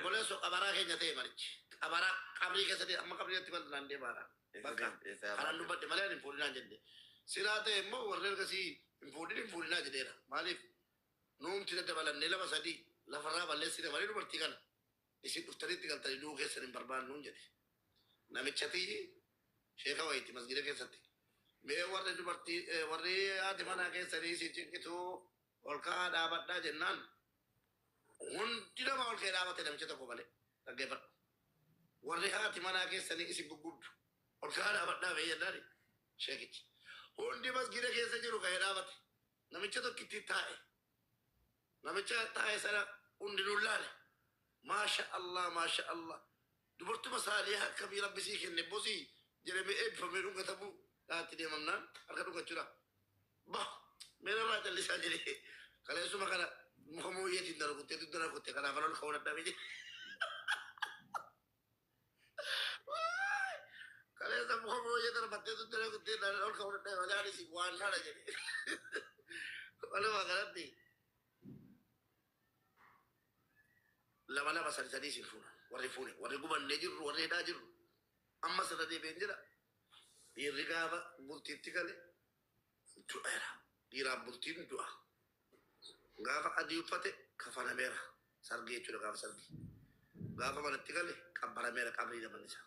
Obboleessoo qabaraa keenya ta'e marichi. Qabaraa qabrii keessatti amma qabrii irratti bal'inaan deemaadha. Bakka kanaan dubbadhe malee ani hin fuudhinaan jenne. Silaa ta'e immoo warri ergasii hin fuudhin hin fuudhinaa jedheera. Maaliif nuumti daddabalannee lama sadii lafarraa balleessine malee dubartii kana isin dhuftanii itti galtanii du'uu keessan hin barbaannuun jedhe. Namicha tiyyi sheeka wayiiti masgida keessatti. Mee warri dubartii warri haati manaa keessanii isin cinqituu ol ka'aa dhaabadhaa jennaan hundi nama ol ka'ee dhaabate namicha tokko malee. Dhaggeeffadhu. Warri haati manaa keessanii isin guggubdu ol ka'aa dhaabadhaa mee jennaan sheekichi. Hundi masgida keessa jiru ka'ee dhaabate. Namicha tokkitti taa'e. Namicha taa'e sana hundinuu laale. Maasha Allah, maasha Allah. Dubartuma saalihaa akkamii Rabbi sii kenne bosii jedhamee eebbifamee dhungatamuu dhaatti deemamnaan harka dhungachuudha. Bah, mee narraa callisaa jedhee kaleessuma kana muka mooyyeetiin na rukuttee dugda na rukutte kanaaf ol ka'uu dadhabe jedhe. Kaleessa muka mooyyee darbattee dugda na rukuttee ol ka'uu dadhabe malee anis waan haadha jedhe. Walumaa galatti lama lama sadi sadii isin fuuna. Warri fuune, warri gubannee jirru, warri hidhaa jirru. Amma sirra deebi'een jira. Dhiirri gaafa bultiitti gale du'eera. Dhiiraaf bultiin du'a. Gaafa adii uffate kafanameera. Sargii jechuudha gaafa sargii. Gaafa manatti gale qabbarameera qabrii namanni isaa.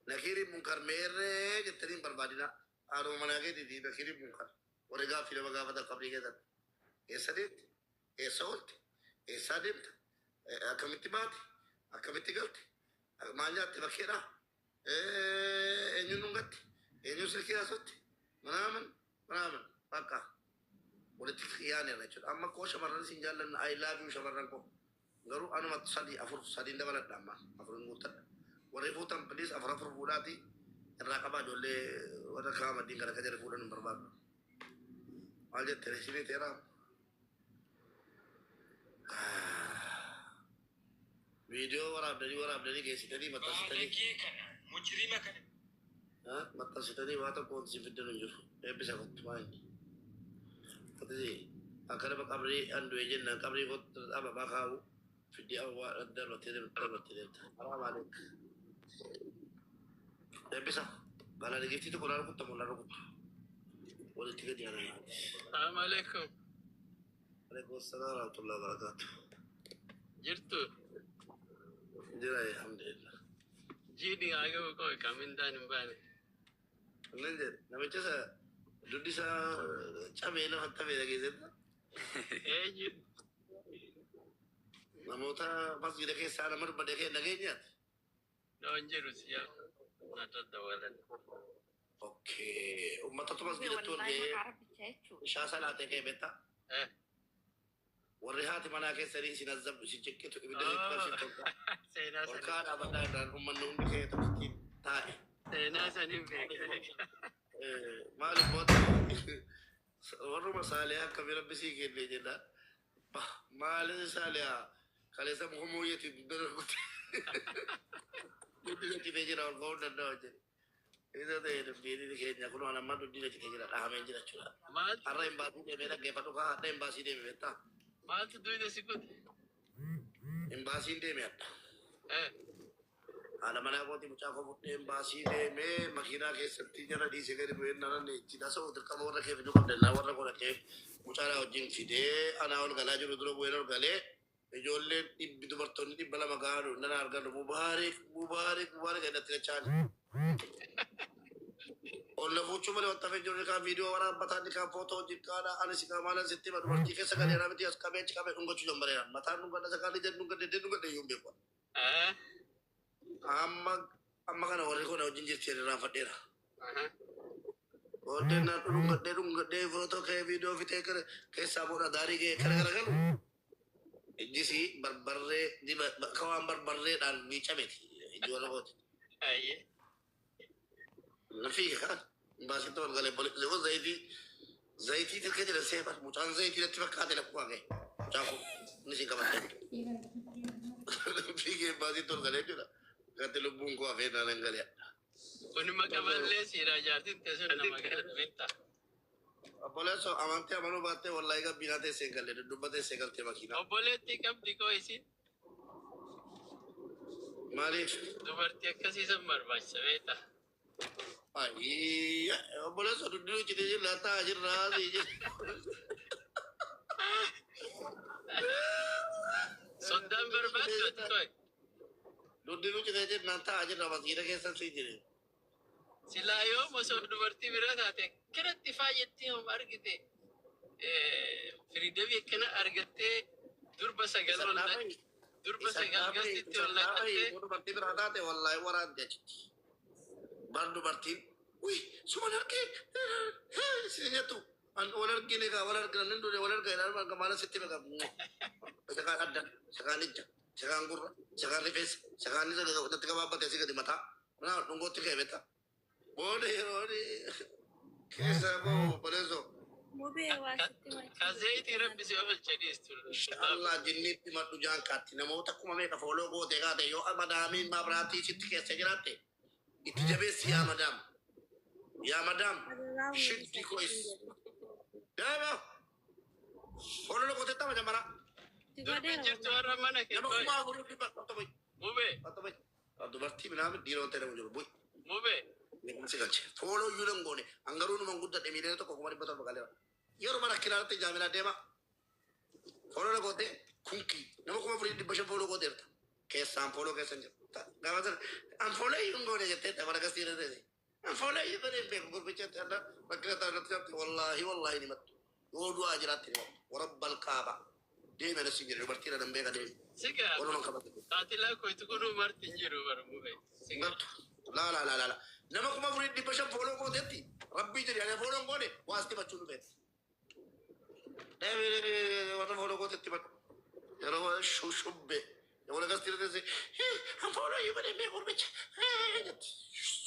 Nakiiriin munkar meerree jettanii hin barbaadinaa. Haadhuma manaa keetiiti nakiiriin munkar. Warri gaaffii nama gaafatan qabrii keessatti. Eessa deemte? Eessa oolte? Eessaa deemta? Akkamitti baate? Akkamitti galte? Maal nyaatte bakkeedhaa? Eenyuun dhungatte? Eenyuun silkii haasotte? Manaaman manaaman bakka walitti yaaneerra jechuudha. Amma koo shamarran isin jaallanna, I love you shamarran koo. Garuu anuma sadii afur sadiin dabaladha amma afurin guuttadha. Warri fuutan please afur afur fuudhaati irraa qabaa, ijoollee warra kaamadiin kana akka jarri fuudhan hin barbaadu. Maal jette isinii teeraa? Viidiyoo waraabdanii waraabdanii geessitanii maxxansitanii Baalagee kana mujrima kana. Maxxansitanii waa tokko wanti isin fiddan hin jiru. Eebbisa kottu maa inni. Ati akka nama qabrii an du'e jennaan qabrii kottu ababaa kaa'u fiddee ababaa darbattee darbattee deemta. Haraam aleek. Eebbisa. Balaan giftii tokko naa rukuttamu naa rukuttu. Walitti gadi aanaa. Salaamu alaikum. Alaikum salaam wa rahmatullahi wa barakatuh. Jirtu? Jira, alhamdulillah. Jiidhi haa qoy kamindaan hin baane. Nan jedhe namicha isa duddi isaa cabee lafa tafee dhageessetta. Eenyu? Namoota masjida keessaa nama dubbadee kee dhageenyaati. Noon jiru siya. Na daddawalan. Okay. Uummatatu masjidatti ol Wallahi ga'ee maqaa rabbichaa jechuudha. ishaa salaatee kee beektaa. Eh. Warri haati manaa keessanii isin azzabdu isin ciqqitu ibidda isin qabsiif tolkaa. Seenaa Ol sanii. kaa dhaabadhaa irraan uummanni hundi kee tokkittiin taa'e. Seenaa saniin beeka. Maaliif booda warruma saalihaa akkamii Rabbi sii kenne jennaan. Maali saalihaa kaleessa muka mooyyeetiin dugda darbutti. Duddi citee jira ol ka'uu hin danda'u jedhe. Isa ta'e dubbiin keenya kun waan amma duddi citee jira dhahamee jira jechuudha. Maaltu Har'a imbaasii deemee dhaggeeffadhu kaa, har'a imbaasii deeme beektaa? Maaltu duyda si kute? Imbaasiin deeme hadha. Eh. Haadha manaa kooti mucaa koo fudhee imbaasii deemee makiinaa keessatti jala dhiisee gadi bu'ee nanan itti tasa'u dirqama warra kee fiduu qabda naa warra koo dhaqee mucaadhaa wajjin fidee anaa ol galaa jiru dura bu'een ol galee ijoolleen dhibbi dubartoonni 200 gahaanu nana arganu mubaarik mubaarik mubaarik jedhatti dachaan. Ol na fuuchuu malee wanta hafee jiru kaan viidiyoo waraabbataa inni kaan footoo hojii kaadha ani si kaan maalan sitti hima dubartii keessa galeera miti as qabee achi qabee dhungachuu jammareera mataan dhungadha sakaan ija dhungadhe iddeen dhungadhe iyyuu hin beeku. Eh. Amma amma kana warri kun wajjin jirti irraanfadheera. Aha. Booddee naan dhungadhee dhungadhee footoo ka'ee viidiyoo fixee kana keessaa booda daarii ga'ee kana gara galu ijjisi barbarree diba akka waan barbarreedhaan miicameti ijji warra kooti. Ayyee. Na fiige kaan baasitti ol galee poolisiin zayitii zayitii tirkee jedhan seefan mucaan zayitii natti fakkaate lakkuma ga'e mucaan kun inni siin qabatte. Fiigee baasitti ol galee jechuudha. Gatti lubbuun koo hafee naan hin galee. Kun maqaballee siiraa jaartiin teessuun nama galata beektaa. Obboleessoo amantii amanuu baattee wallahi gabbiinaa teessee hin galle dudduuba teessee galtee makiinaa. Obboleettii qabdi koo isin. Maaliif? Dubartii akkasiisan barbaachisa beektaa? Ayii, obboleessa dudduun citee jirra taa'aa jirra asii jira. Soddaan barbaaddu ati to'e. Dudduun citee jirra taa'aa jirra masiira keessa sii jire. Silaa yoom osoo dubartii bira taate akkanatti faayyettee hom argite firiidamii akkana argattee durba sagal ol durba sagal gastitti ol naqattee. Dubartii biraa taate wallaahi waraanti achitti. Bar dubartiin uy suman argee si jettu an wal argine kaa wal argina nin dure wal argina ilaalma arga maala sitti beeka. Isa kaan adda, isa kaan ija, isa kaan gurra, isa kaan rifeensa, isa kaan isa natti gabaabbate asii gadi mataa. Naa dhungootti kee beektaa. Booda yeroo keessa boo obboleessoo. Mubee waa sitti Kazeetii rabbi si oolche dhiistu. Inshallah jinniitti maddu jaankaatti namoota kuma meeqa follow gootee kaate yoo madaamiin mabraatii sitti keessa jiraatte itti jabeessi. Yaa madaam, yaa madaam, shiddi kois deema follow gootee tama jamara. Durbi jirtu warra mana kee nama to'e. 4000 qotta boy. Mubee. Qotta boy, dubartii minaamin dhiirota ta'e jiru boy. Mubee. Si galche follow iyyuu nan goone hangaruu numan guddadhe 1,700,000 galeera yeroo mana kiraatti jaamilaa deema follow gootee kunki nama 4500 follow gooteerta keessaan follow keessan jiru gaafa sana an follow iyyuu hin goone jettee tapha gastii irra teesse an follow iyyuu godhee hin beeku gurbicha adda rakkina ta'an irratti jirti. Wallaahi wallaahi ni mattu yoo du'aa jiraatti ni mattu warabbal kaaba deeme nasi jedhe dubartii irra beeka deeme. Sigaa. Walumaan qabate. Saaxilaa koitu kunuu marti hin jiru bara mubee. Sigaa. Laa laa laa laa nama 4500 follow gooteetti rabbii jedhe ani follow hin goone waasti machuu dhufeetti. Warra follow gootetti madhu yeroo shushubbe yeroo gastii irra teesse an follow iyyuu godhee beeku gurbicha jetti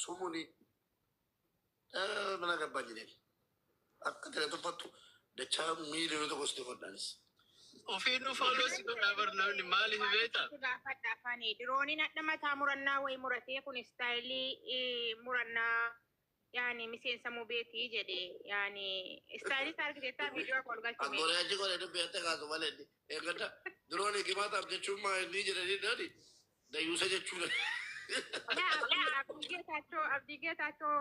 sumuni mana gabbaa jedheen akka ta'e tuffattu dachaa 1,000,000 sitti fodhaanis. Ofiin follow si godhaa bar namni maaliif beektaa? Gaafadha afaanii dirooniin hadha mataa murannaa wayii muratee kun style murannaa yaani miseensa mubeetii jedhe yaani style isaa argiteettaa viidiyoo akka ol galchine. Agooree achi godhee dubbii kaasu malee eeggata diroonii gimaataaf jechuun maa inni jedhanii dhani dayyuusa jechuudha. Abdii Geetaachoo, Abdii Geetaachoo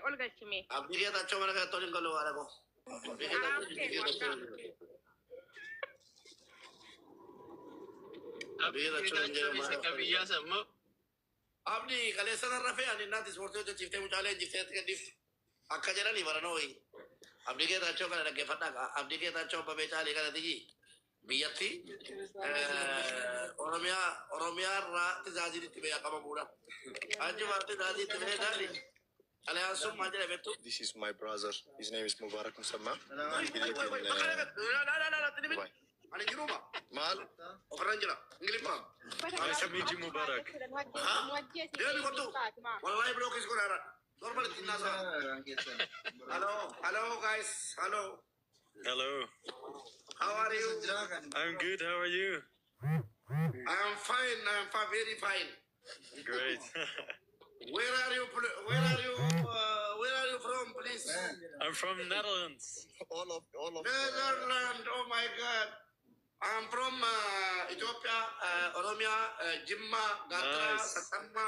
ol galchime. Abdii Geetaachoo mana kanatti ol hin galu haadha koo. Abdii Geetaachoo. Abdii Geetaachoo isa qabiyyaa sammoo. Abdii kaleessa narra fe'an innaati ispoortii hojjechiiftee mucaalee injiftee gadhiiftu. Akka jedhanii baranoo wayii. Abdii Geetaachoo kana dhaggeeffadhaa. Abdii Geetaachoo Abbabee Caalii kana tiyyi biyyatti Oromiyaa Oromiyaa irraa tizaaziin itti ba'ee qabamuudha. Achuma tizaazii itti ba'ee daali. Xalayaan sun maal jedha beektu? This is my brother. His name is Mubarak Musamma. He lives in Dubai. Ani jiruma. Maal? Ofirran jira. Ingiliffaa. Nice to meet you, Mubarak. Deemi kottu. Wallahi block is godhaara. Normal ittiin naasaa. Hello, hello guys. Hello. Hello. How are you? I'm good. How are you? I am fine. I am fine. Very fine. Great. Where are you? Where are you? Where are you from, please? I'm from Netherlands. All of Netherlands. Oh my God. I'm from Ethiopia, Oromia, Jimma, Gatra, Nice. Satama,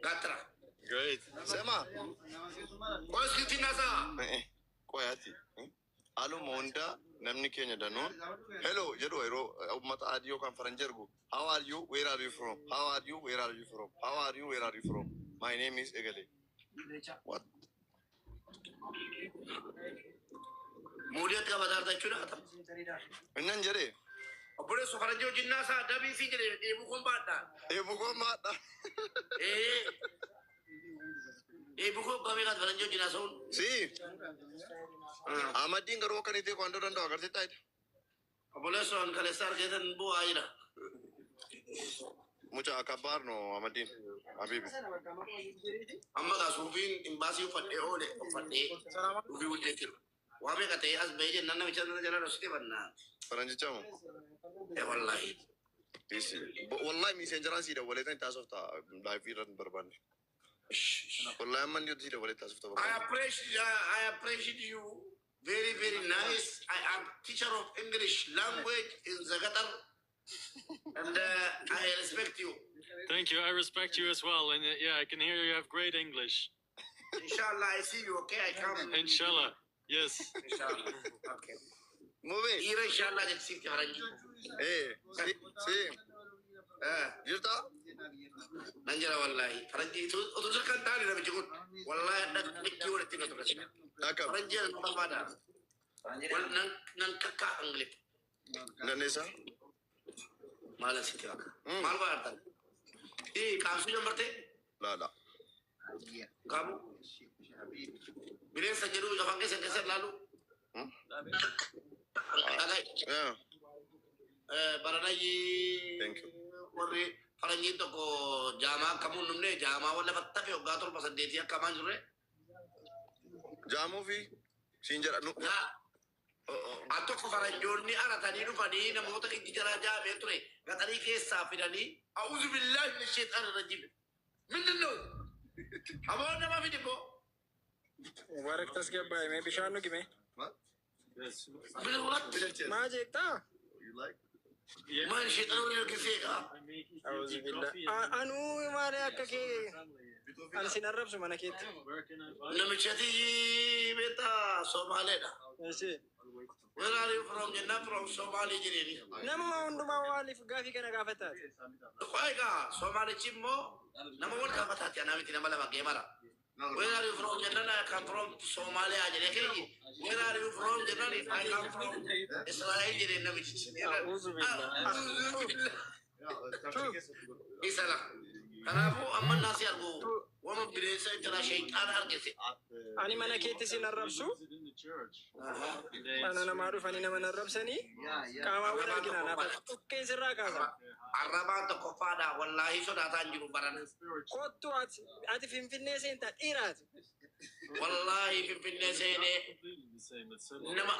Gatra. Great. Sema. Qoy nasa. Qoyaati. Haaluma hundaa namni keenya danuun hello jedhu yeroo uummata adii yookaan faranjii argu, "How are you? Where are you from? How are you? Where are you from? How are you? Where are you from? My name is Egale." What? Muudiyatti qabataa jechuudha. Innan jedhee. Obboleessu faranjii wajjin naasaa dabii fi jedhee dheebuu kun baadhaa. Eebbu koo maadha. Ee. Dheebuu koo qabee kan faranjii wajjin haasa'uun. Si. Ahmadiin garuu akka inni ta'e waan danda'u agartee taa'edha. Obboleessu an kaleessa argeetan bu'aa jira. Mucaa akka baarno Ahmadiin. Habibi. Amma gaa suufiin imbaasii uffadhee oole uffadhee suufii hojjechiru. Waa meeqa ta'ee as bahee jennaan namicha sana jala dhoksite bannaa. Faranjicha moo? Ee wallaahi. Isi. Wallahi messengeraan sii dawwalee tan taasifta live irra hin barbaanne. Wallahi amma inni sii dawwalee taasifta I barbaanne. appreciate you. Very, very nice. I am teacher of English language in Zagatar. And I respect you. Thank you. I respect you as well. And yeah, I can hear you have great English. Inshallah, I see you, okay? I come. Inshallah. Yes. Inshallah. Okay. Mubee. Dhiira inshallah jechisiifte faranjii. Eh, si, si. Jirta? Nan jira wallahi. Faranjii utuu sirka hin taane namichi kun. Wallahi adda likkii walitti na ture. Akkam. Faranjii nan barbaada. Wal nan kakkaa Ingiliff. Dandeessaa? Maal asitti bakka. Maal barbaaddan? Qaamsuu jammartee? Laala. Qaamu. Bineensa jedhu afaan keessa keessa ilaalu. Dhaga'i. Yeah. Baranayyi Thank you. Warri faranjiin tokko jaamaa akkamuu hin dhumne jaamaa wal lafa tafe waggaa torba saddeetii akka hamaan jirre. Jaamuu fi siin jedha. Nu. Yaa Oh, oh. Al tokko faranjoonni aratanii dhufanii namoota ijji jaraa jaamee ture gaxarii keessaa fidanii a'uuzu billaahi min sheexaan rajiim. ምንድን ነው? Aboo nama fidi boo. Mubarak tasgabbaa'e mee bishaan dhugi mee. Bilwat. Maa jeettaa? You like? Yeah. Maal sheexaan waliin kisee I make A'uuzu Ethiopian billah. coffee and Anuu maali akka kee family. ani sin arrabsu mana keetti. Where can I buy? Namichati beektaa Somaaleedha. Eshi. Where are you from? Jennaan from Somali jedheeni. Namuma hundumaa waaliif gaafii kana gaafataati. Egaa Somaalichi immoo nama wal gaafataati anaa miti nama lama geemara. Where are you from? Jennaan I come from Somalia jedhee keeyi. Where are you from? Jennaan I come from Israel jedhee namichi. A'uuzu billah. A'uuzu billah. Isa la. Kanaafuu amma naasii argu wama bineensa jala sheexaana argise. Ani mana keetti sin arrabsu. Use it in the church. Mana namaa dhufanii nama arrabsanii qaamaan wal argina naaf dhukkeen sirraa kaasa. Arrabaan tokkoffaadha wallaahi sodaataa hin jiru barana. Kottu ati ati Finfinnee seentaa dhiiraati. Wallaahi Finfinnee seenee Completely the same. It's so nama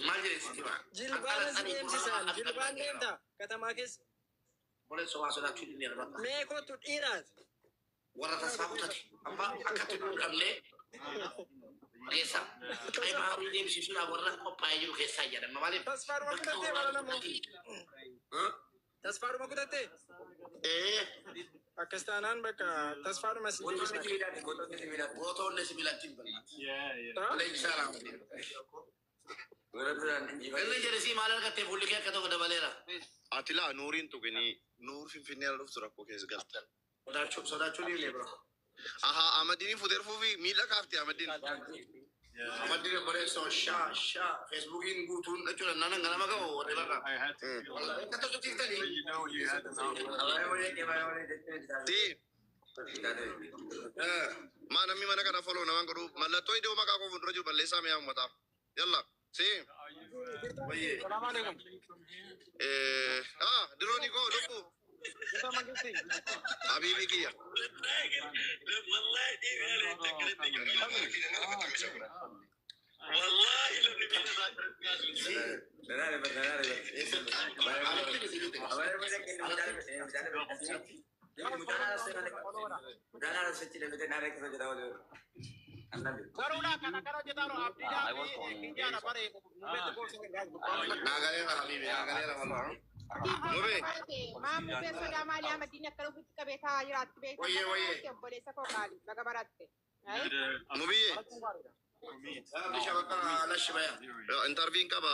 maal jedhe sitti hima. Jilbaan si deemsisan jilbaan deemta katamaa keessa. Boleessa waa sodaachuu inni irra. Mee kottu dhiiraati. Warra tasfaa kutate amma akkatti nu qabnee keessa qe'ee baarii deemsisuudhaaf warra qophaa'ee jiru keessaa jedhama maaliif. Tasfaadhuma kutattee bara namoo. Tasfaadhuma kutattee. Ee. Akkas taanaan bakka tasfaadhuma si deebisa. Gootonni sibiilatti hin bal'aatu. Yeah. Leenjisaa raawwate. Inni jedhe maal argattee fuulli kee akka tokko dabaleera. Ati laa nuuriin tuqinii nuur Finfinnee ala dhuftu rakkoo keessa galta. Sodaachuu sodaachuu ni bro. Aha, Amadiin fuutee fuufi miila kaafte Amadiin. Amaddiin obboleessoo shaa shaa Feesbuukiin guutuun jechuudha naan ganama ga'u warri barra. I had to feel that. Akka tokko tiiftanii. You know you had an offer. Si. Maa namni mana kana follow namaan godhu mallattoo iddoo maqaa koo fuuldura jiru balleessaa mi'a uummataa. Yalla. Si. Are you Wayyee. Salaamu alaikum. Eh, ah, dirooni koo lubbu. Habiibi kiyya. والله دي والله لو Garuu kana kana hojjetaa abdiidhaa fi kiyyaadha bare Naa galeera habiibi naa galeera wallahi. Mubee. Maa mubee sodaa maalii Ahmadiin akka ofitti qabee taa'aa jiraatti beektaa. Wayyee, wayyee. Obboleessa koo qaali baga baratte. Mubiyyee. Bisha bakka lashi baya. Interviin qaba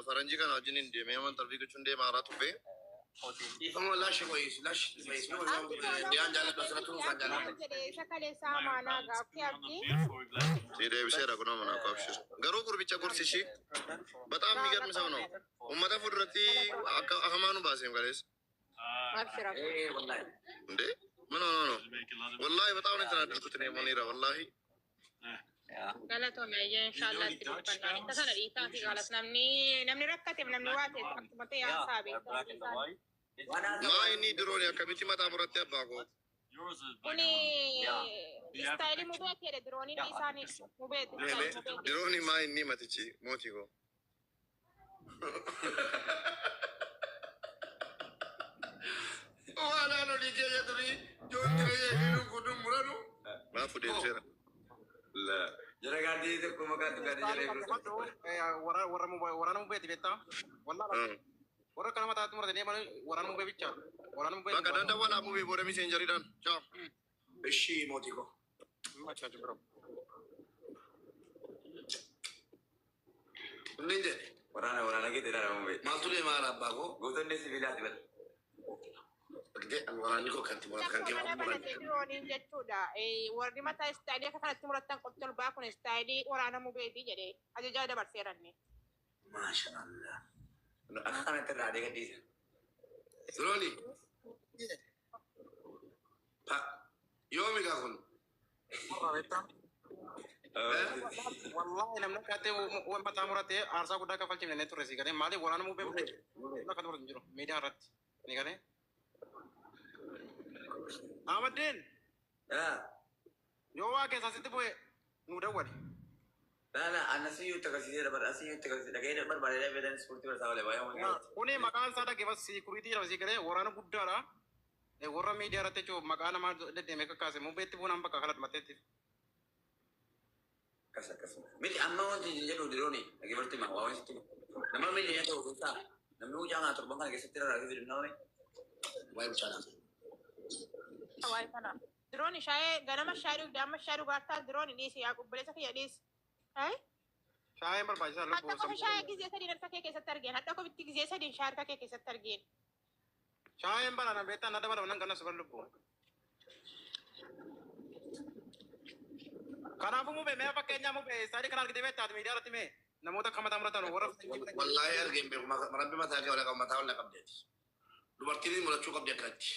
faranjii kana wajjin hin deemee amma intervii gochuun deema haaraa tuffee. Ifama lashi koyis lashi koyis. Dhiyaan jaalladhu asirratti nuufaan jaalladhu. Jedhee isa kaleessaa amaanaa gaaffii abdii. Si deebiseera kunoo mana koo abshir. Garuu gurbicha gorsishii በጣም የሚገርም ሰው ነው። Uummata fuulduratti akka hamaa nu baaseem kaleessa. Abshira. እንዴ ምን ሆኖ ነው? ወላሂ በጣም ነው የተናደድኩት እኔ ሙኒራ ወላሂ። Galatoome ayyee inshaallah itti dubbannaan isa kana dhiisaa fi galas namni namni rakkateef namni waa ta'e akkuma ta'e haasaa beektaa. Maa inni dirooni akkamitti mataa muratte abbaa koo? Yours is black Kuni and white. Istaayilii mubeeti jedhe dirooniin isaanii mubeeti istaayilii mubeeti. Dirooni maa inni matichi mootii koo? Waan olii keenya turii joon jireenya jiru kun muranu. Maafu deebiseera. Waraana mubeeti beektaa. Wallaa Mm. Warra kana mataatti muratanii deeman waraana Mubee bicha. Waraana Mubee. Bakka dandawwalaa Mubee booda miseenjariidhaan. Ciao. Ishii mootii koo. Inni jedhe. Waraana waraana keetti ilaalaa Mubee. Maaltu deemaa jira abbaa koo? Gootonni sibiilaati bal. Argitee ani waraanni koo kanti murata kan kee Mana murata. banatee dirooniin jechuudha. Warri mataa istaayilii akka kanatti murattan qofti ol baa kun istaayilii waraana Mubeeti jedhee ajajaa dabarseeranne. Maasha Allah. Akka kanatti irraa adeega dhiisa. Dirooni. Pa. Yoomi gaa kun? Wallahi namni akkaatee waan mataa muratee aarsaa guddaa kaffalchiifne turre si galee maaliif waraana Mubee akka muratu hin jiru miidiyaa irratti ni galee. Ahmadiin yoo waa keessaa sitti bu'e nu dawwali. Laala anasiyyuu itti agarsiisee bara asiyyuu itti agarsiisee dhaga'ee barbaadee dhabeedhaan ispoortii barsaa oole baay'ee waan Kuni maqaan isaa dhaggeeffas sikuriitii jedhama si galee waraana guddaadha. Warra miidiyaa irratti jechuun maqaa namaa deddeemee kakkaase Mubeetti buunaan bakka kana dhumateetti. Akkas akkas. Miti amma wanti jedhu dirooni dhaggeeffatti hima waa wanti hima. Nama miiliyoona ta'u keessaa namni mucaa kana torban kana keessatti rarraasee fidu nama Waa'ee bishaanaa. Waa'ee kana. Dirooni shaayee ganama shaayii dhugde amma shaayii dhugaartaa dirooni dhiisi yaa qubbileessa kiyya dhiisi. Shaayeen barbaachisaa Hadha lubbuu qofa shaayee gizee sadiin harka kee keessatti argeen. Hadha qofitti gizee sadiin shaayii harka kee keessatti argeen. Shaayeen barana beektaa na dabala nan kana suban lubbuu. Kanaafuu Mubee mee fakkeenyaa Mubee istaayilii kana argitee beektaa miidiyaa irratti mee namoota akka mataa muratan warra Wallaahi argeen beeku rabbi mataa kee wala qabu mataa wala qabdeeti. Dubartiin murachuu qabdi akkanatti.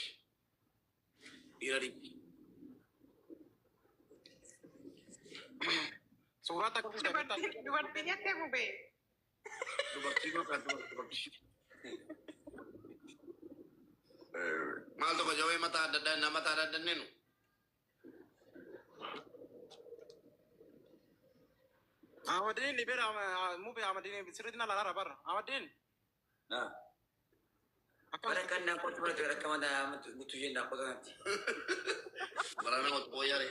Dhiira dhiibbi. Suuraa takka fuutee beektaa. Dubartii jettee Mubee. Dubartii koo kan dubartii. Maal tokko jawwee mataa adda addaa nama mataa adda addaa neenu. Ahmadiin ni beera Mubee Ahmadiin sirriitti na laalaa barra Ahmadiin. Bara kan na qotu bara gara kama da mutu isheen na qotu kanatti. Waraana waltu booyyaare.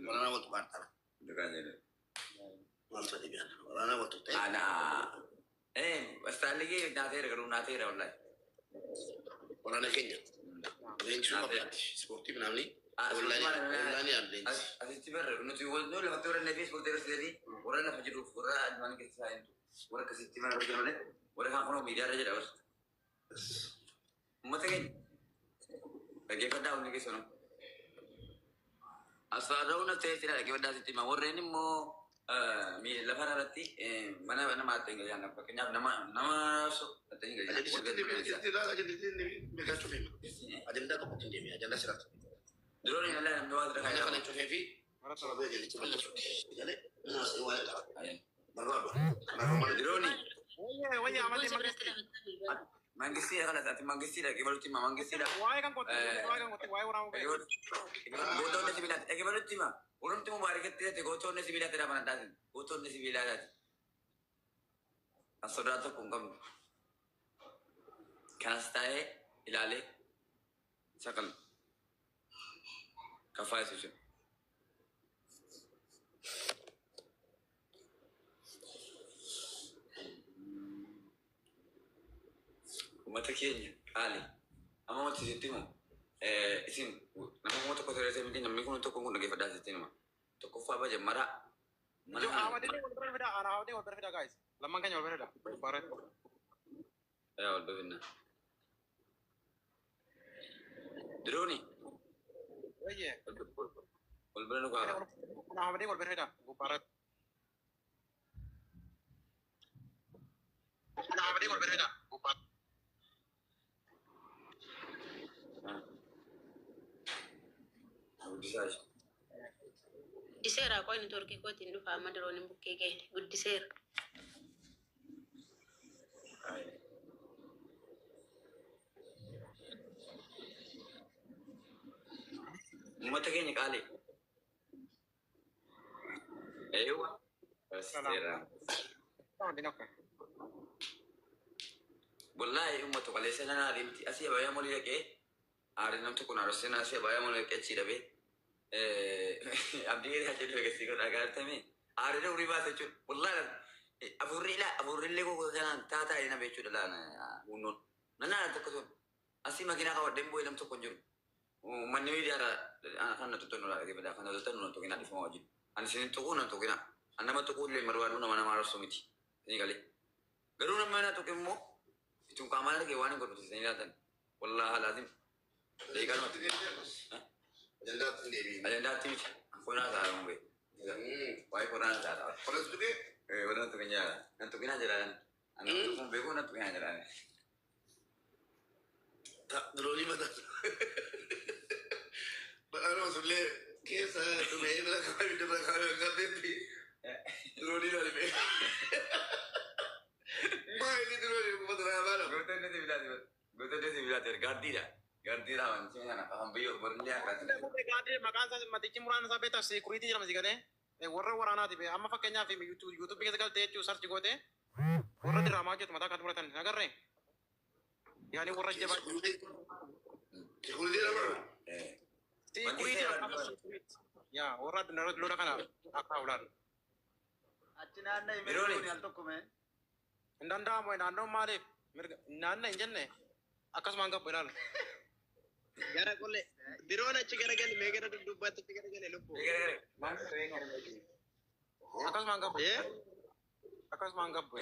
Waraana waltu qaartara. Maaltu dhibiyaan waraana waltu ta'e. Ana istaalligee naateera garuu naateera wallahi. Waraana keenya. Leenjisuu qabdaati. Ispoortii namni. Oonlaayinii leenjisi. Asitti barra nuti nu lafatti warra nafii ispoortii agarsiisanii warra lafa jiruuf warra addunyaa keessa taa'antu warra akkasitti mana hojii malee warra kaan kunoo miidiyaa irra jedha bara. Uummata keenya dhaggeeffadhaa hundi keessanuu. Asfaarra'uun as ta'ee jira dhaggeeffadhaa sitti hima warreen immoo lafa irratti mana namaatti hin gajan fakkeenyaaf nama nama raabsu hin gajan. Ajandaa tokkotti hin deemee ajandaa sirratti. Diroon hin alaa namni waa jira Mana kana cufee fi sababa ajandicha balleessuuti. Galee naasii waa'ee qaba. Barbaadu. Dirooni. Wayye Ahmadiin Mangistiidha kanas ati mangistiidha dhaggeeffalutti hima mangistiidha. Waa'ee kan qotte waa'ee kan qotte waa'ee waraana Mubee. Gootonni sibiilaati dhaggeeffalutti hima. Warrumti mubaarikatti hidhate gootonni sibiilaati dha mana taatin gootonni sibiilaati. Kan sodaa tokko hin qabnu. Kanas taa'ee ilaalee saqal kafaa isa jechuudha. Uummata keenya qaali. Amma wanti sitti himu isin nama kuma tokko ta'ee miti namni kun tokko kun dhaggeeffadhaa sitti hima. Tokkoffaa baje mara mana Ahmadiin wal bira fidaa ana Ahmadiin wal bira fidaa guys. Lamman keenya wal bira fidaa. Bareed. Yaa wal bira finna. Dirooni. Wayye. Wal bira nu kaasa. Ana Ahmadiin wal bira fidaa. Gubbaarratti. Ana Ahmadiin wal bira fidaa. Gubbaarratti. Guddisaa ishee. Guddiseera qoy networkii kootiin dhufa amma dirooniin bukkee ga'e guddiseera. Uummata keenya qaali. Eewa. Seera. Wallahi uummata qaleessa nan aarii miti. Asii abayaa molii dhaqee aarii nam tokko naarosee asii abayaa molii dhaqee achii dhabee abdii gadi hajjee dhufe gasii godhaa gaafatame aarii umurii baasa jechuudha. Wallahi Afurri ilaa afurrillee koo kanaan taataa na beechuudha laan hunnoon. Nanaa tokko sun asii makiinaa qabadheen bu'ee nam tokko hin jiru. Manni miidiyaadha kan na tuttannu dhaggeeffadha kan na tuttannu na tuqinaa dhifama wajjin. Ani isin tuquu na tuqinaa. Ani nama tuquu illee barbaadu nama nama arrabsu miti. Isin galee. Garuu nama na tuqe immoo itun qaamaan arge waan hin godhu isin ilaatan. Wallaahi laazim. Daqiiqaa namatti. Ajandaatti hin deebiin. Ajandaatti miti. Konaa ta'a mubee. Waa'ee konaa ta'a. Konas tuqee? Warra tuqinaa jira. Nan tuqinaa jira. Ani tuquun beeku nan tuqinaa jira. Diroonii mataa. Badhaadhuma sullee keessa dhumee bira kaa'ame bira kaa'ame akkateetti diroonii dhalime. Maayilii diroonii uummata naa baala. Gootonni sibiilaati. Gootonni sibiilaati. Gaardiidha. Gaardiidha wanti kana afaan biyyoo barillee akkaati. Gaadii maqaan isaa matichi muraan isaa beektaa security jedhama si galee warra waraanaati be amma fakkeenyaaf YouTube keessa galtee jechuu search goote warra diraamaa hojjetu mataa kan muratan agarree yaani warra jabaa. Security nama. Security yaa warra addunyaa irratti lola kana akka ulaan. Achi naanna'e Birooni. mee al tokko mee. Hin danda'amu naannoon maaliif mirga naanna hin jenne akkasumaan gabbu ilaala. Gara qolle diroon achi garagali mee gara dudduubbaatti achi garagale lubbu. Akkasumaan gabbu. Akkasumaan gabbu.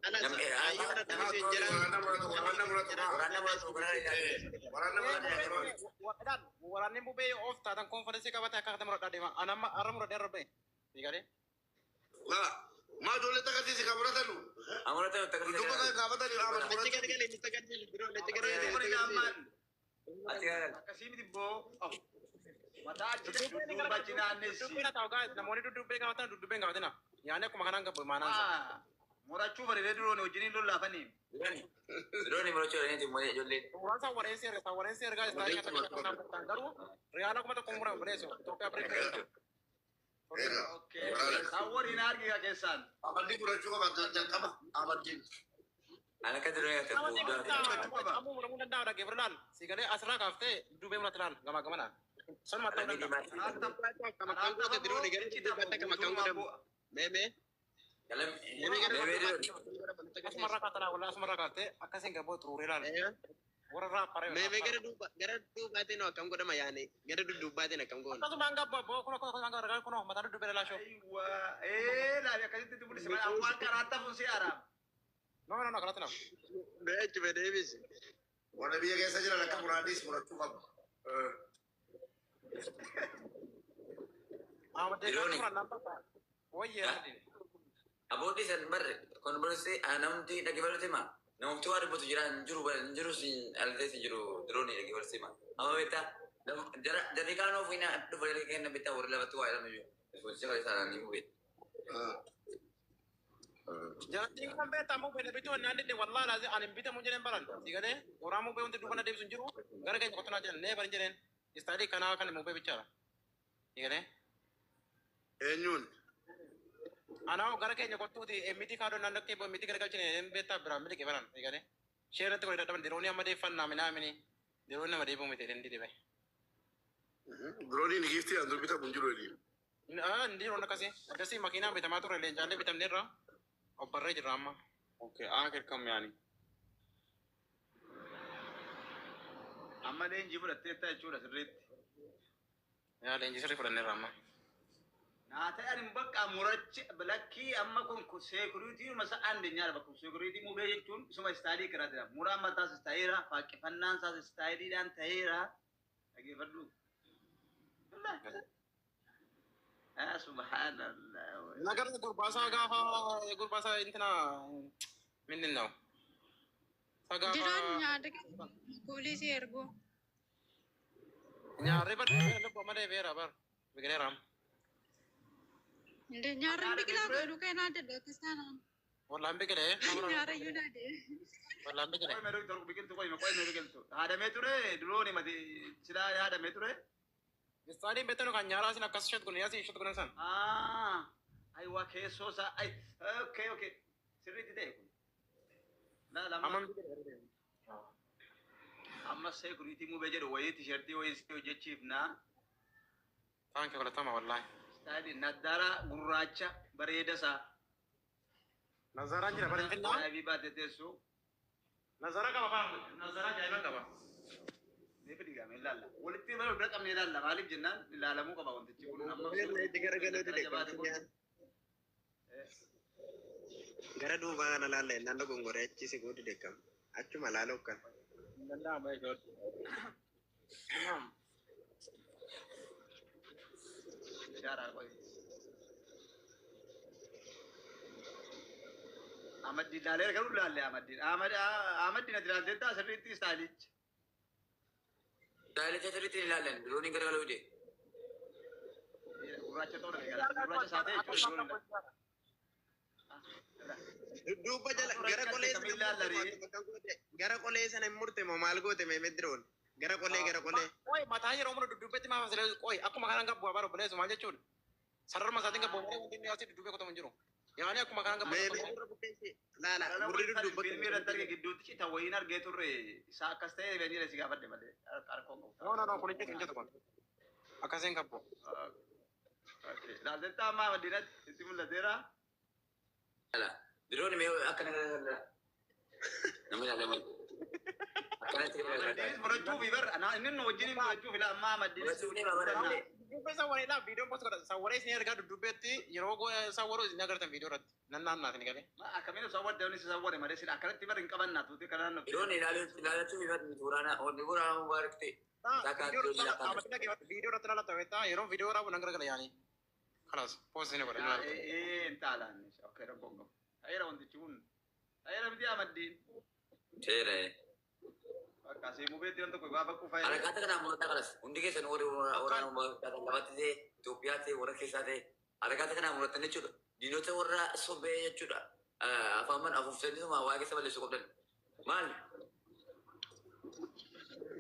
Anas ayyoon adda isheen jira. Waraanna muratu Waraanna muratu. Waraanni bubee of taatan confidence qabate akka kata muradhaa deema. Ana amma har'a muradhee har'a ba'e. Ni galee. Laa maa ijoollee takkasiisi kan muratanu. Amurata takkasiisi. Dudduuba kan kaafatanii Achi muratu. garagale inni tagarsiisu diroon achi garagale Kuni inni gaammaan. Achi garagale. Akkasii miti boo. Mataa achi dudduuba achi naannessi. Dudduubbee ta'u gaa namoonni dudduubbee qabaatan dudduubbee hin qabatina. Yaani akkuma kanaan gabbu maanaan isaa. Murachuu bareedee duroon wajjiniin lollaafanii. Dirooni murachuu dhaniiti malee ijoolleen. Suuraan isaa wareensi erga isaa wareensi ergaa istaalii kan takka garuu riyaala 1000 murame buleessu Itoophiyaa birii. Okay. Saawwan argiga keessaan. Amadii murachuu qaba jalqaba amadii. Ani akka dirooni akka guddaa. Ammoo muramuu danda'a dhaggeeffatu laal. Si galee asirraa kaaftee dudduubbee murate laal gamaa gamanaan. Sanuma ta'uu danda'a. Akkam akkam goota diroon gara dudduubbaatti akkam akkam godhamu. Mee mee. Mee gara dudduubbaatti. Asumarraa kaatanaa walaa asumarraa kaaftee akkasiin gaboo xuruuree laal. Warra raapparee. Mee mee gara duuba gara duubaatiin akkam godhama yaani gara dudduubbaatiin akkam goona. Akkasumaan gabbu abboo kun akkasumaan gabbu kun mataa dudduubbee laashoo. Aywa. Eh, laali akkasitti mul'ise malee awwaal karaa tafuun si araam. No no no kanatti nama. Mee achi mee deebisi. Warra biyya keessa jiran akka muraadis murachuu qabu. Dirooni. Wayyee. Abbootii san barre konbolsi namti dhaggeeffatu hima. Namti waa dubbatu jira hin jiru hin jiru sin alatee sin jiru dirooni dhaggeeffatu hima. Amma beektaa jara jarri kaan ofii na dhufa jarri kenna beektaa warri lafatti waa jedhamu jiru. Ispoonsii kan isaanii ni mubee. Jalattiin kan beektaa mubee bituu naan didde wallaahi laazim ani bitamu jedheen baran. Si galee qoraa mubee wanti duuba na deebisu hin jiru gara keenya qotonaa jedhan nee barin jedheen. Istaayilii kanaa kan mubee bichaadha. Si galee. Eenyuun? Anaa gara keenya kottuuti miti kaadoo naan dhaqqee miti garagalchine hin beektaa biraan miliqe baran. Si galee. Ishee irratti godhe dadhaban diroonii amma deeffannaa minaamini diroonni nama deebi'u miti jedheen dide bahe. Dirooniin giiftii aan bitamu hin jiru jedhiin. Inni diroon akkasii akkasii makiinaan bitamaa turre leencaallee bitamneerra obbarree jirra amma. Okay, akhir kam yaani. Amma leenjii fudhatteetta jechuudha sirriitti. Yaa leenjii sirrii fudhanneerra amma. Naa ta'e ani bakka murachi lakkii amma kun security masa andeenyaadha bakka security mubee jechuun isuma istaayilii kiraatidha. Muraan mataas istaayiira faaqifannaan isaas istaayiliidhaan ta'eera. Dhageeffadhu. Ah, subhanallah. Nagar gurbaasaa gaafa gurbaasaa intina ምንድን ነው? Diroon nyaata poolisii erguu. Nyaarri bar malee beera bar biqileera. Inde nyaarri biqilaa godhu keenaa jedhu akkas taanaan. Wallaan biqilee. Nyaara iyyuu daadee. Wallaan biqilee. Qoy mee biqiltu qoy mee qoy mee biqiltu. Haadamee ture durooni mati silaa haadamee ture. Istaadiin beektan kan nyaaraa isin akkas isheet kun yaasi isheet kun san. Ah, aywa keessoo isaa ay okay okay sirriitti ta'e kun. La lama. Amma Amma security mubee jedhu wayii tisheertii wayii si hojjechiifnaa. Thank you galatama wallahi. Istaayilii naddaara gurraacha bareeda isaa. Nazaraa jira bara Finfinnaa. Laabii baatee teessu. Nazaraa qaba faa. Nazaraa ajaa'iba qaba. Ni fidigame ilaalla. Walitti bara bira qabnee ilaalla. Maaliif jennaan ilaalamuu qaba wantichi kun amma. Garagaluu dide konfinyaan. Gara duubaa kana laalla jennaan dogongoree achi siquu dide kam. Achuma laaluu kan. Danda'ama jechuudha. Shaaraa qoy. Amaddi ilaalee garuu ilaalle Amaddi. Amaddi nati ilaalteetta sirriitti istaayilichi. Istaayilicha sirriitti hin ilaallan. Dirooniin garagaluu dide. Gurraacha ta'uu dha. Gurraacha isaa ta'e jechuudha. Dudduuba jala gara qolee sana murte, gara qolee sana hin murte moo maal goote mee diroon? Gara qolee, gara qolee. Qoy, mataa yeroo mura dudduubbetti maaf asirra qoy akkuma kanaan gabbu abaa obboleessu maal jechuudha? Sararuma isaatiin gabbu malee wanti inni asii dudduubbee qotamu hin jiru. Yaani akkuma kanaan gabbu. Mee mee gurra buqqeessi laala gurri dudduuba. Fiilmii irratti arge gidduutti cita wayiin argee turre isaa akkas ta'e beenyee si gaafadhe malee harkoon qabu. No, no, no, kun hin jedhu kun. Akkasiin gabbu. Ilaalteetta amma Amaddiinatti itti mul'ateera. Ala. Dirooni mee akkana garagala. Nama ilaalamu. Akkanatti garagala. Amaddiinis murachuufi bar inni nu wajjin murachuuf ila amma Amaddiinis. Murachuuf ni babaadha. Dudduubbee sawwareedha. Viidiyoon post godha. Sawwaree isin argaa dudduubbeetti yeroo sawwaruu isin agartan viidiyoo irratti. Nan naannaati ni galee. Akkamiin sawwadde inni sawwadde malee sila akkanatti bar hin qabanna tuuti kanaan nuti. Dirooni ilaalachuu waraana waraana mubaarak ta'e. Viidiyoo irratti ilaalata beektaa yeroo viidiyoo waraabu nan garagala yaani. Kalaas post ni godha. Ee hin taalaan. Okay, rakkoon qabu. Ta'eera wantichi kun. Ta'eera miti Amaddiin. Seera. Bakka seemuu beetti nam tokko gaafa quufaa. Harakaata kanaan murataa kanas hundi keessan warri waraana mubaarak taatan lafatti ta'e Itoophiyaa ta'e warra keessaa ta'e harakaata kanaan muratan jechuudha. Diinota warra sobee jechuudha. Afaan man afuufsanii waa keessa balleessuu qabdan. Maal?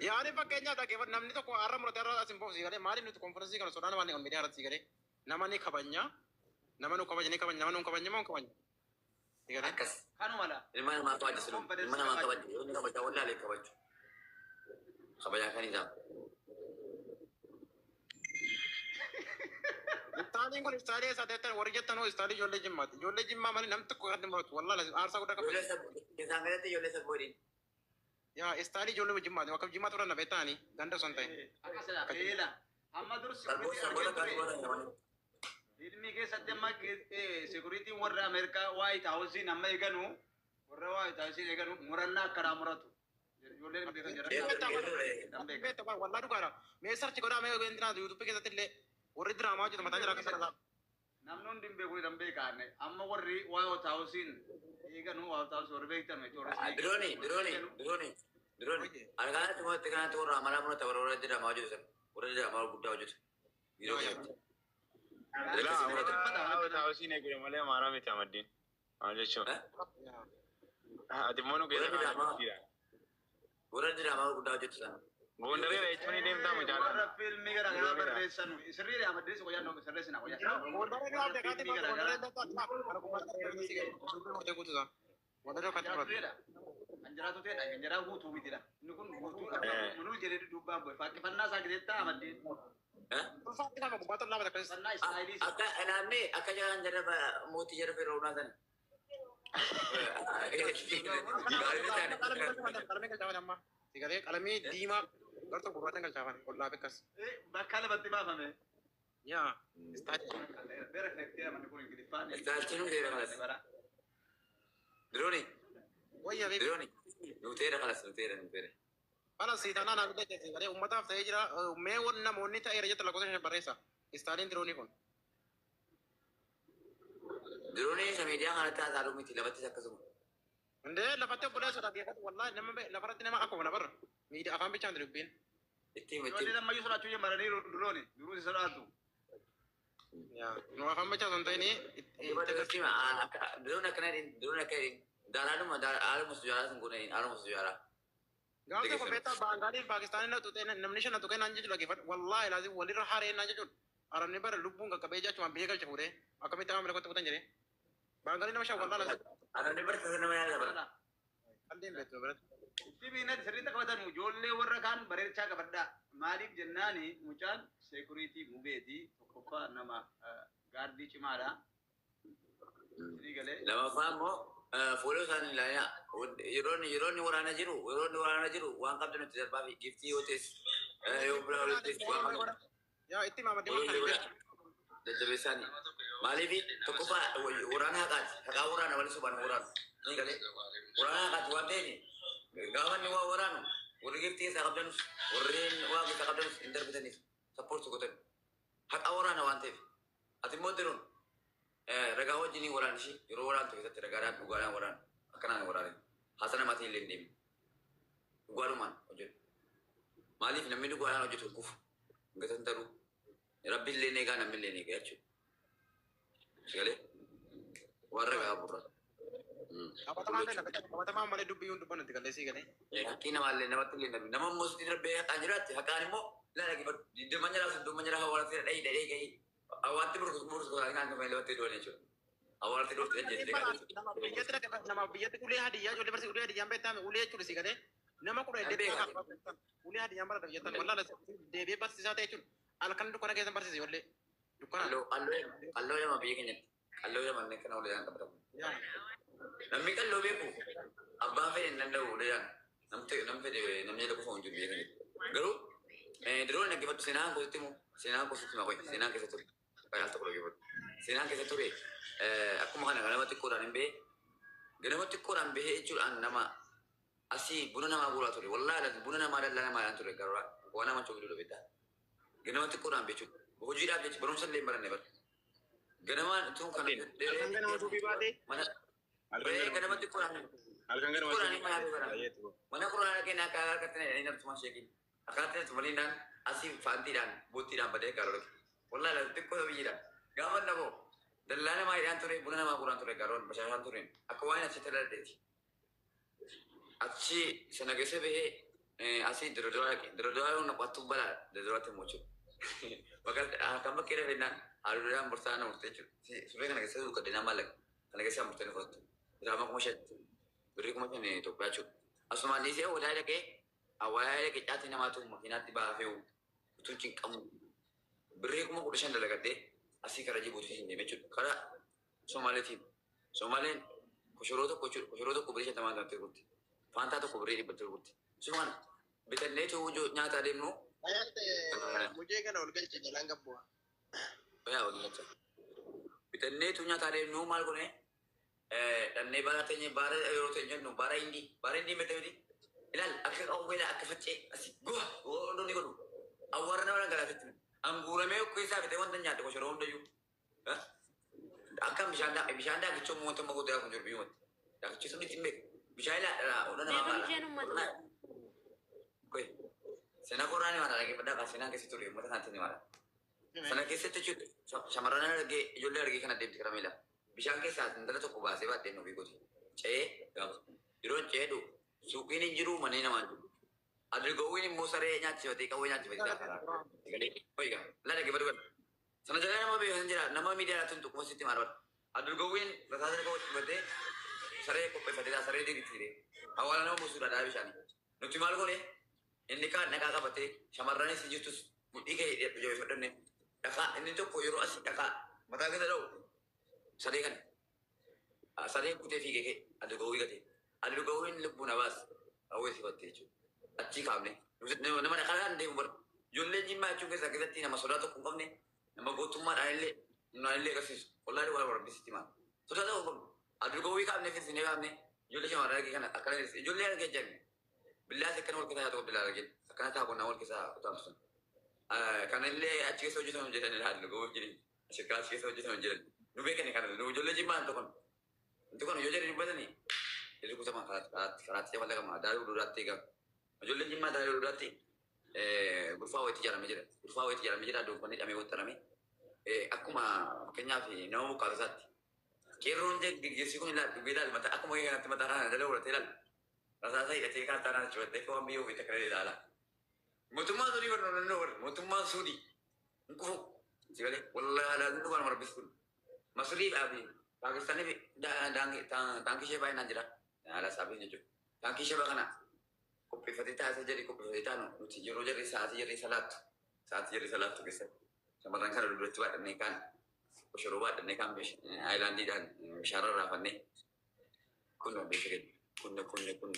Yaani fakkeenyaaf dhaggeeffadhu, namni tokko har'a muratee har'a as hin boofu galee. Maaliif nuti konferensii kana sodaan maal miidiyaa irratti galee nama ni kabanya, nama nu kabaja ni kabanya, nama nu hin kabajne moo hin kabanya. Akkas. Kanuma la. Ilma namaa kabaja siluu. Ilma namaa kabaja. Yoo inni kabajaa wallaalee kabaju. Kabajaa kan isaa. Istaaliin kun istaalii eessa teettan warri jettan hoo istaalii ijoollee Jimmaati. Ijoollee Jimmaa malee namni tokko kan muratu wallaahi aarsaa guddaa Ijoollee qabu. sabbo isaan galatti ijoollee sabbo waliin. Yaa istaalii ijoollee Jimmaati. Bakka Jimmaa turan na beektaani ganda osoo hin ta'in. Akkasidha. Eela. Amma dur Sabboo security sabboota argee kan ture. godhan. Fiilmii keessatti amma security warra Ameerikaa White House amma eeganu, warra White House eeganu murannaa akkanaa muratu. Ijoolleen hin beekan jedhan. Beektaa wallaa dhugaadha. Mee search godhaa, mee intinaa YouTube keessatti illee warri diraamaa hojjetu mataa jira akka sana. Namni hundi hin beeku hin beekan. Amma warri White House eeganu, White House warri beektan jechuudha. Dirooni, dirooni, dirooni, dirooni. Harakaatti muratte kanatti warra amalaa murata, warra warra diraamaa hojjetu sana. Warra diraamaa guddaa hojjetu. Yeroo keessatti. Laa hawsiin eegudha malee amaaraa miti Amaddiin. Maal jechuun? Ati immoo nu keessa kaa'aa jirti. Warra diraamaa guddaa hojjetu sana. Gondareera jechuun ni deemtaa mucaa. Warra fiilmii garaagaraa barreessan sirriidha. Amaddiis qoyyaa nu sirreessina qoyyaa. Gondaree ni waamte kaati gondaree kana kummaa guutuu isaa. Gondaree kaati muratu. Kan jiraatu ta'edha. Kan jiraa guutuu mitidha. Inni kun guutuudha. Munuu jedhee dudduubbaan bu'e. Fakkifannaa isaa gideettaa Amaddiin. Ulfaatti nama gubbaa tollaa bata akkasis. Fakkifannaa istaayilii isaa. Akka naannee akka jalaan jara mootii jara Fir'aunaa sana. Qalamii galchaafan amma. Sigalee qalamii diimaa gartuu gurraachaan galchaafan ol dhaabe akkas. Bakka lamatti baafame. Yaa istaayilii. Perfect manni kun Ingiliffaan. Istaalchiin nuteera kalas. Dirooni. Wayya beeku. Dirooni. Nuteera kalas, nuteera, nuteera. Bala siitanaa naa bidda jechuudha. Sigalee uummataaf ta'ee jira. Mee wanni namoonni ta'eera jetta lakkoofsa shan barreessa. Istaayiliin diroonii kun. Dirooni isa miidiyaa kanatti haasa'uu miti lafattis akkasuma. Indee lafatti obboleessa dhaggeeffatu wallaahi nama lafarratti nama akkuma nabarra. Miidiyaa afaan bichaan dubbiin. Ittiin Ijoolleen ammayyuu sodaachuu jalqabanii durooni. Duruu si sodaatu. Yaa nu afaan bichaa osoo hin ta'in. Dirooni akkana jedhin, dirooni akka jedhin. Daaraadhuma haaluma sujaaraa sun kun haaluma sujaaraa. Gaafa tokko beektaa Baangaalii fi Paakistaanii na tuqee namni shan na tuqee naan jechuudha dhaggeeffadhu. Wallaahi laazim walirra haree naan jechuudha. Arabni bara lubbuun qaqqabee jechuun biyya galche fuudhee akkamitti amma miliqotti kutan jedhee. Baangaalii nama shan wallaahi laazim. Arabni bara tasa nama yaada bara. Qalleen beektu biratti. Itti miinatti sirriitti qabatan ijoollee warra kaan bareechaa qabadhaa. Maaliif jennaani mucaan security mubeeti tokkoffaa nama gaardii cimaadha. Lamaffaa immoo fuula isaanii ilaalaa yeroo inni waraana jiru yeroo inni waraana jiru waan qabdu nuti darbaa fi giftii yoo ta'es yoo bira walitti waan qabdu. Yaa itti maamadii makkan. Jajjabeessaani. Maaliif tokkoffaa waraana haqaati. Haqaa waraana wali sobaan waraanu. Ni galee. Waraana haqaati waan ta'eef gaafa inni waa waraanu warri giftii keessaa qabdanus warreen waa keessaa qabdanus hin darbitaniif sappoortii gootan. Haqa waraana waan ta'eef. Ati immoo diruun ragaa wajjiniin waraan ishee yeroo waraantu keessatti ragaadhaan dhugaadhaan waraanu akkanaan waraane. Haasa namaatiin illee hin deemne. Dhugaadhumaan hojjetu. Maaliif namni dhugaadhaan hojjetu kufu. Gatan taruu. Rabbi illee ni egaa namni illee ni egaa jechuudha. Galee warra ragaa burra. Qabatamaan malee dubbii hin dubbannu itti galee sii galee. Haqqii namaallee namatti illee darbe. Nama immoo sitti darbee haqaan jiraatti haqaan immoo ilaala dhaggeeffadhu. Digdama jalaa soddoma jalaa hawaasa dhahii dhahii gahii. Hawaatti burkutu burkutu kan kan lafatti du'an jechuudha. Hawaatti dhufte ajjeessee kan jechuudha. Nama biyyatti ulee hadiyyaa ijoollee barsiisuu ulee hadiyyaan beektaa ulee jechuudha sii galee. Nama kudha hedduu ulee hadiyyaan barata biyyattan wallaala deebi'ee barsiisaa ta'e jechuudha. Halkan dukkana keessan barsiise ijoollee. Dukkana. Qalloo nama biyya keenyatti. Qalloo nama inni kana uleedhaan qabatamu. Namni qalloo beeku abbaan fedhe hin danda'u uleedhaan. Namni fedhe namni jala qofa hin jiru biyya keenyatti. Garuu diroon dhaggeeffadhu seenaan kositti immoo seenaan kositti maqoy seenaan keessa ture. Al tokko dhaggeeffadhu. Seenaan keessa ture akkuma kana ganama xiqqoodhaan hin bahee ganama xiqqoodhaan bahee jechuudhaan nama asii buna namaa guuraa ture. Wallaahi buna namaa dallaa namaa ture garuu waan nama choobidu dha. Ganama xiqqoodhaan jechuudha. Hojiidhaaf jecha barumsa illee hin baranne bara. Ganamaan tun kana Halkan ganama suuqii baatee? Mana ganama xiqqoodhaan Halkan ganama xiqqoodhaan mana bara. Mana quraana keenya akka harkatti na inni artuma sheekin. Akkanatti natti maliinaan asii faantiidhaan boottiidhaan badee gaaroo dhaqe. Wallaahi xiqqoo biyyiidhaan. Gaafa naboo dallaa namaa hidhaan ture buna namaa guuraan ture gaaroon bashaashaan ture akka waan achi taladheeti. Achi sana keessa bahee asii diriiraa dhaqe. Diriiraa yoo naqattu balaa diriiraatti immoo jechuudha. Bakka kan bakkee dhafennaan haaluudhaan murtaa'aa na murtee jechuudha. Surree kana keessa duukadde nama maallaqa. Kana keessa murtee ni fudhattu. Diraamaa 5,000 birrii 5,000 Itoophiyaa jechuudha. Asumaan dhiisee walaa dhaqee awwaalaa dhaqee caatii namaatu makiinaatti ba'aa fe'u utuu cinqamu birrii 15,000 dalagadhee asii karaa Jibuutii hin deeme jechuudha. Karaa Somaaleetiin. Somaaleen koshoroo tokko jechuudha. Koshoroo tokko birrii 50 taatee gurgurti. Faantaa tokko birrii 100 gurgurti. Sumaan bitannee nyaata adeemnu. Mujee kana ol galche jalaan gabbu'a. Yaa wal galcha. Bitanneetu nyaata adeemnu maal gone dhannee baara teenye baara yeroo teenye jennu baara hindii baara hindii mete miti. Ilaal akka qawweedha akka faccee asii goa godhu ni godhu. Awwaara nama dhangalaasatti. Anguuramee keessaa fitee wanta nyaate koshoroo hundayyuu. Akka bishaan bishaan daakichoo wanta amma goote kun jiru biyyumatti. Daakichoo sun ittiin beeku. Bishaan ilaa ola namaa Beekamni baala. isheen uummata. Seenaa qorraa ni maala dhaggeeffadhaa kan seenaan keessa ture uummata kanatti ni maala. Sana keessatti jechuudha shamarran argee ijoollee argee kana deemti karaa miila. Bishaan keessaa intala tokko baasee baadhee nuuf gooti. Ce'ee gaafa yeroo ce'ee dhufu suuqiin hin jiru manneen namaa hin jiru. Adirgoowwiin immoo saree nyaachifatee qawwee nyaachifatee karaa. Oyiga laa dhaggeeffadhu kana. Sana jalaa nama beekan jira nama miidiyaa irratti hin tuquma sitti maal bara. Adirgoowwiin rasaasa qopheeffatee saree qopheeffatee saree diriirtee hawaala nama buusuudha dhaa bishaanii. Nuti maal goone inni kaan dhaqaa qabatee shamarranis jirtus mudhii kee jabeeffadhanne dhaqaa inni tokko yeroo asii dhaqaa mataa keessa dha'u saree kana saree kutee fiigee kee adirgoowwii gatee adirgoowwiin lubbuu nabaas hawwee sifattee jechuudha. Achii kaafne nama dhaqaa deemu bara ijoolleen jimmaa jechuun keessaa keessatti nama sodaa tokko hin qabne nama gootummaadhaan illee humnaan illee agarsiisu wallaahi waa waraabesitti maal sodaa tokko hin qabne adirgoowwii kaafne finfinnee kaafne ijoollee shamarran argee kana akkana ijoollee argee jenne billaas akkana wal keessaa tokko billaa argee akkana ta'a qonnaa wal keessaa kutaamsu. Kanallee achi keessa hojjetamu jedhan ilaalu gowwii jireenya shirkaa achi keessa hojjetamu jedhan nu beekani kana nu ijoollee jimmaa tokkon tokkon yoo jedhan dubbatanii irri kutama karaatti jaballaqama daarii duraatti eegama. Ijoolleen jimmaa daarii duraatti gurfaa wayiitti ijaaramee jira. Gurfaa wayiitti ijaaramee jira dunkaanni hidhamee waxxaramee akkuma fakkeenyaaf nama mukaata isaatti. Qeerroon geggeessii kun ilaal dubbii ilaal mataa akkuma kanatti mataa kana dala godhatee ilaal. Rasaasa hidhatee kaartaa kana cufattee waan biyya ofiitti akkana ilaala. Mootummaan Suudii barnoota naannoo barre mootummaan Suudii hin kufu. Si galee wallaahi alaatiin dhugaan marbistu. Masrii fi Paakistaanii fi taankii ishee baay'inaan jira. Haala isaa jechuudha. Taankii ishee kana qopheeffatee taasisa jedhee qopheeffatee taanu nuti yeroo jarri sa'aatii jarri salaattu sa'aatii jarri salaattu keessatti shamarran kana duratti baadhannee kaan koshoroo baadhannee kaan aayilaandiidhaan Bishaan rarraafannee. Kun beeksisa kennu. Kun kun kun.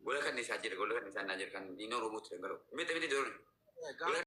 Gola kan isaa jira, gola kan isaa naa jira kan diina Oromootti dhangala'u. Miti miti dirooni.